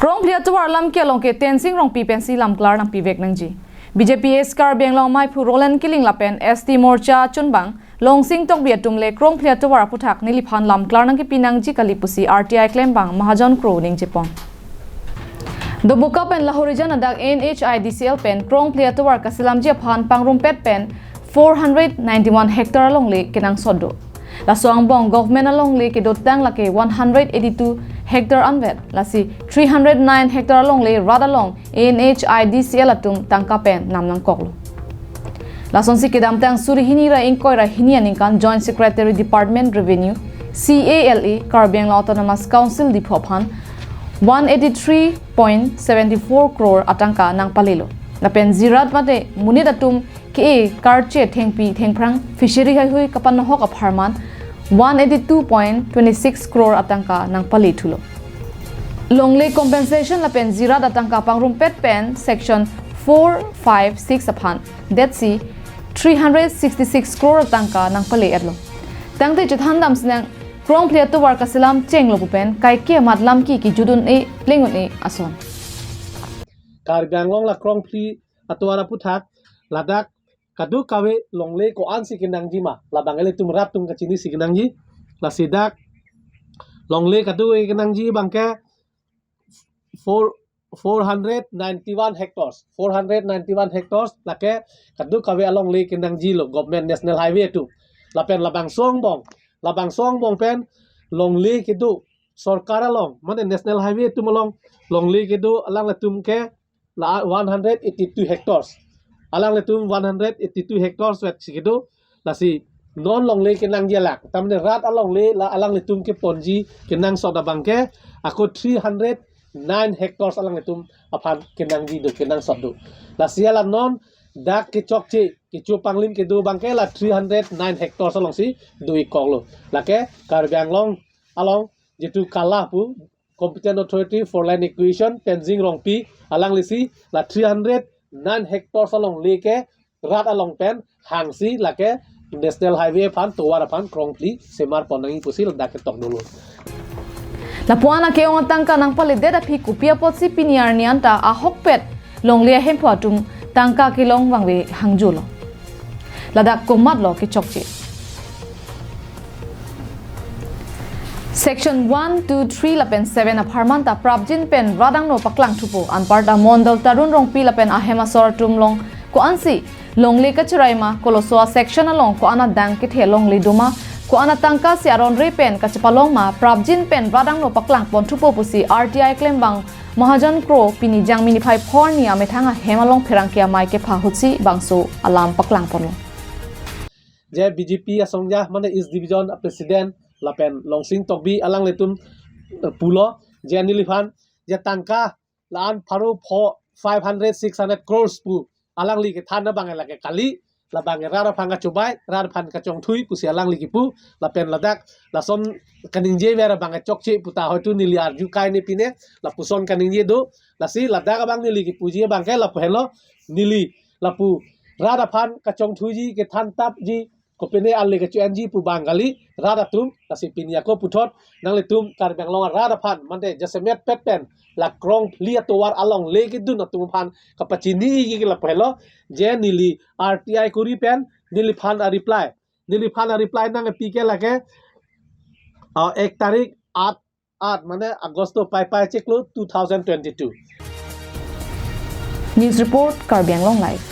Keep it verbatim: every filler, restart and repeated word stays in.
Krongphli atovar alam ke along ke Tensing Rongpi pensi lamklar nangpivek nangji. B J P East Karbi Anglong amaiphu Roland Killing lapen S T Morcha chunbang Longsing Tokbi atum le Krongphli atovar aphuthak neliphan lamklar nangkipi nangji kali pusi R T I klembang Mahajon Kro ningjepon. Doboka pen Lahorijan adak N H I D C L pen Krongphli atovar kaselamji aphan pangrumpet pen four hundred ninety-one hectare alongle kenangsot do. Laso angbong government alongle kedotang lake one hundred eighty-two hectare anvet, lasi three hundred nine hectare alongle rat along N H I D C L atum tangka pen nam nangkoklo. Lasonsi kedamtang suri hini ra ingkoi ra hini aningkan Joint Secretary Department Revenue, C A L A, Karbi Anglong Autonomous Council Diphu aphan one eighty-three point seven four crore atangka nangpalelo. Lapen jirat mate monit atum ke-e karche thengpi thengphrang fishery haihui kapanohok apharman one eighty-two point twenty-six crore atangka nangpale thulo. Longle compensation lapen jirat atangka pangrumpet pen section four five six aphan detsi three hundred sixty-six crore atangka nangpale etlo. Tangte chethan damsinang Krongphli atovar kaselam chenglo pu pen kaike amat lam ki kijut un-e pleng un-e ason. Karbi Anglong la Krongphli atovar aphuthak ladak kadokave longle ko-ansi kenangji ma, labang ilitum rat atum kachinisi kenangji. Lasi dak longle kadokave kenangji abangke four, four hundred ninety-one hectares, four hundred ninety-one hectares lake kadokave alongle kenangji lo government National Highway atum. Lapen labangso angbong, labangso angbong pen longle kedo sorkar along, mane National Highway atum along longle kedo alanglitum ke la one hundred eighty-two hectares. Alanglitum one hundred eighty-two hectares vetsi kedo, lasi non longle kenangji alak, tamne rat alongle la alanglitum keponji kenangsot abangke ako three hundred nine hectares alanglitum aphan kenangji do, kenangsot do. Lasi la non dak kechokche kecho panglim kedo abangke la three hundred nine hectares alongsi do-ik koklo. Lake Karbi Anglong along jitu kala pu Competent Authority for Land Acquisition, Tensing Rongpi, alanglisi la three hundred nine hectares alongle ke rat along pen hangsi lake National Highway aphan, tovar aphan Krongphli semarpon nangji pusi ladak ketok dolo. Lapu-an ake-ong atangka nangpaledet aphi kopi apotsi pini arni anta ahokpet longle ahemphu atum tangka kelong vangve hangjulo. Ladak komatlo kechokche. Section one, two, three lapen seven apharman ta prapjin pen rat angno paklang thupo, anparta Mondol Tarun Rongpi lapen ahem asor atum along ko-ansi longle kacherai ma, koloso a-section along ko-an adang kethe longle doma, ko-an atangka si aron re pen kachepalong ma, prapjin pen rat angno paklangpon thupo pusi R T I klembang Mahajon Kro pini Jangmi niphai phor ni amethang ahem along pherangke amei kepha ahutsi bangso alam paklangponlo. Je B J P asongja mane East Division a President lapen Longsing Tokbi alanglitum, eh, pulo je neliphan je tangka la-an pharo pho five hundred, six hundred crores pu alangli kethan abang lake kali, labang rat aphan kachobei, rat aphan kachongthui pusi alangli kipu, lapen ladak lason kaningje ver abang chokche puta hoitu neli arju kai ne pine, lapuson kaningje do, lasi ladak abang neli kipuji abangke lapu helo, neli lapu rat aphan kachongthuiji kethan tapji, kopine ale kacho-enji pu abang kali, rat atum, lasi pini ako puthot nanglitum Karbi Anglong arat aphan mante jasemet pet pen la Krongphli atovar alongle kedun atum aphan kapachiniji ke lapu helo, je neli R T I kuri pen neliphan a-reply, neliphan a-reply nangpi ke lake, ah, ek tarik at at mane Agosto pai pai chiklo two thousand twenty-two. News report, Karbi Anglong Live.